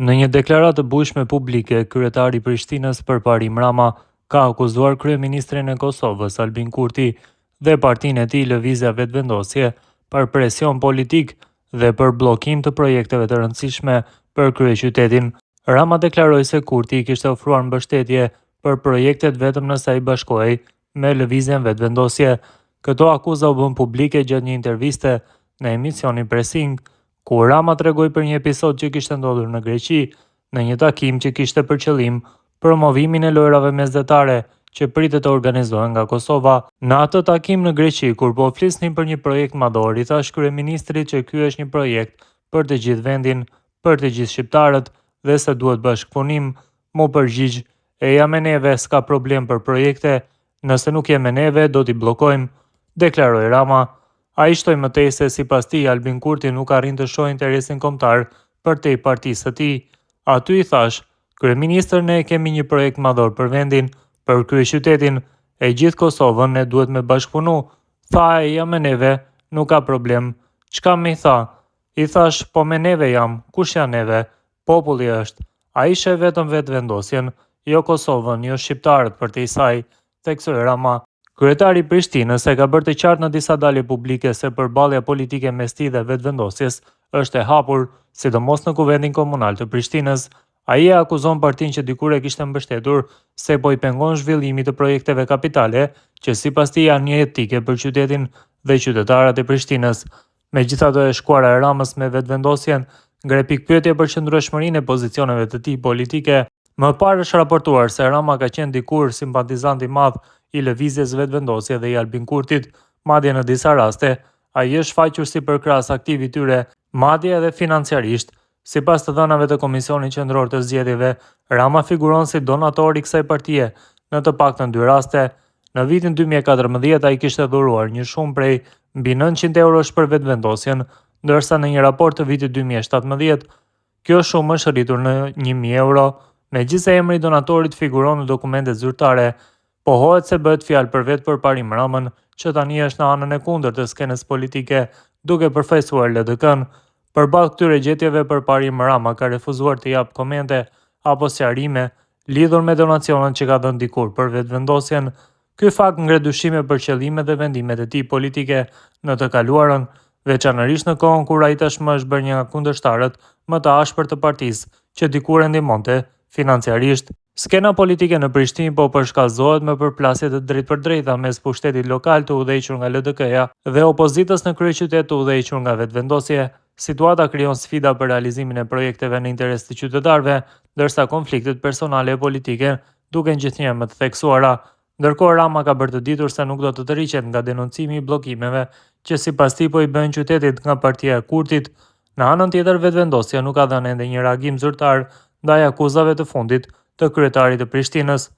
Në një deklaratë të bujshme publike, kryetari i Prishtinës Përparim Rama ka akuzuar kryeministrin e Kosovës, Albin Kurti, dhe partinë e tij Lëvizja Vetëvendosje për presion politik dhe për bllokim të projekteve të rëndësishme për kryeqytetin. Rama deklaroi se Kurti i kishte ofruar mbështetje për projektet vetëm nëse ai bashkohej me Lëvizjen Vetëvendosje. Këto akuza u bënë publike gjatë një interviste në emisionin Pressing, ku Rama tregoi për një episod që kishte ndodhur në Greqi, në një takim që kishte për qëllim promovimin e lojërave mesdhetare që pritet të organizohen nga Kosova. Në atë takim në Greqi, kur po flisnim për një projekt madhor, i thashë kryeministrit që ky është një projekt për të gjithë vendin, për të gjithë shqiptarët dhe se duhet bashkëpunim, m'u përgjigj, eja me neve, s'ka problem për projekte, nëse nuk je me neve, do t'i bllokojmë, deklaroi Rama. Ai shtoi më tej se sipas tij Albin Kurti nuk arrin të shohë interesin kombëtar përtej partisë së tij. Aty i thashë, Kryeministër ne e kemi një projekt madhor për vendin, për kryeqytetin, e gjithë Kosovën ne duhet me bashkëpunu. Tha eja me neve, nuk ka problem. Çka me i tha? I thashë, po me neve jam, kush janë neve? Populli është. Ai sheh vetëm Vetëvendosjen, jo Kosovën, jo shqiptarët përtej saj, theksoi Rama. Kryetari i Prishtinës e ka bërë të qartë në disa dalje publike se përballja politike mes tij dhe Vetëvendosjes është e hapur, sidomos në Kuvendin Komunal të Prishtinës. Ai e akuzon partinë që dikur e kishte mbështetur se po i pengon zhvillimit të projekteve kapitale që sipas tij janë jetike për qytetin dhe qytetarët e Prishtinës. Megjithatë, e shkuara e Ramës me Vetëvendosjen ngre pikëpyetje për qëndrueshmërinë e pozicioneve të tij politike. Më parë është raportuar se Rama ka qenë dikur simpatizant i madh i Lëvizjes Vetëvendosje dhe i Albin Kurtit, madje në disa raste ai është shfaqur si përkrahës aktiv i tyre, madje edhe financiarisht. Sipas të dhënave të Komisionit Qendror të Zgjedhjeve, Rama figuron si donator i kësaj partie në të paktën dy raste. Në vitin 2014 ai kishte dhuruar një shumë prej mbi 900 eurosh për Vetëvendosjen, ndërsa në një raport të vitit 2017 kjo shumë është rritur në 1000 euro. Megjithëse emri i donatorit figuron në dokumentet zyrtare, pohohet se bëhet fjalë për vetë Përparim Ramën, që tani është në anën e kundërt të skenës politike, duke përfaqësuar LDK-në. Përballë këtyre gjetjeve, Përparim Rama ka refuzuar të japë komente apo sqarime lidhur me donacionet që ka dhënë dikur për Vetëvendosjen. Ky fakt ngre dyshime për qëllimet dhe vendimet e tij politike në të kaluarën, veçanërisht në kohën kur ai tashmë është bërë një nga kundërshtarët më të ashpër të partisë që dikur e ndihmonte financiarisht. Skena politike në Prishtinë po përshkallëzohet me përplasje të drejtpërdrejta mes pushtetit lokal të udhëhequr nga LDK-ja dhe opozitës në kryeqytet të udhëhequr nga Vetëvendosje. Situata krijon sfida për realizimin e projekteve në interes të qytetarëve, ndërsa konfliktet personale e politike duken gjithnjë më të theksuara. Ndërkohë Rama ka bërë të ditur se nuk do të tërhiqet nga denoncimi i bllokimeve që sipas tij po i bëhen qytetit nga partia e Kurtit. Në anën tjetër Vetëvendosja nuk ka dhënë ende një reagim zyrtar ndaj akuzave të fundit të kryetarit të Prishtinës.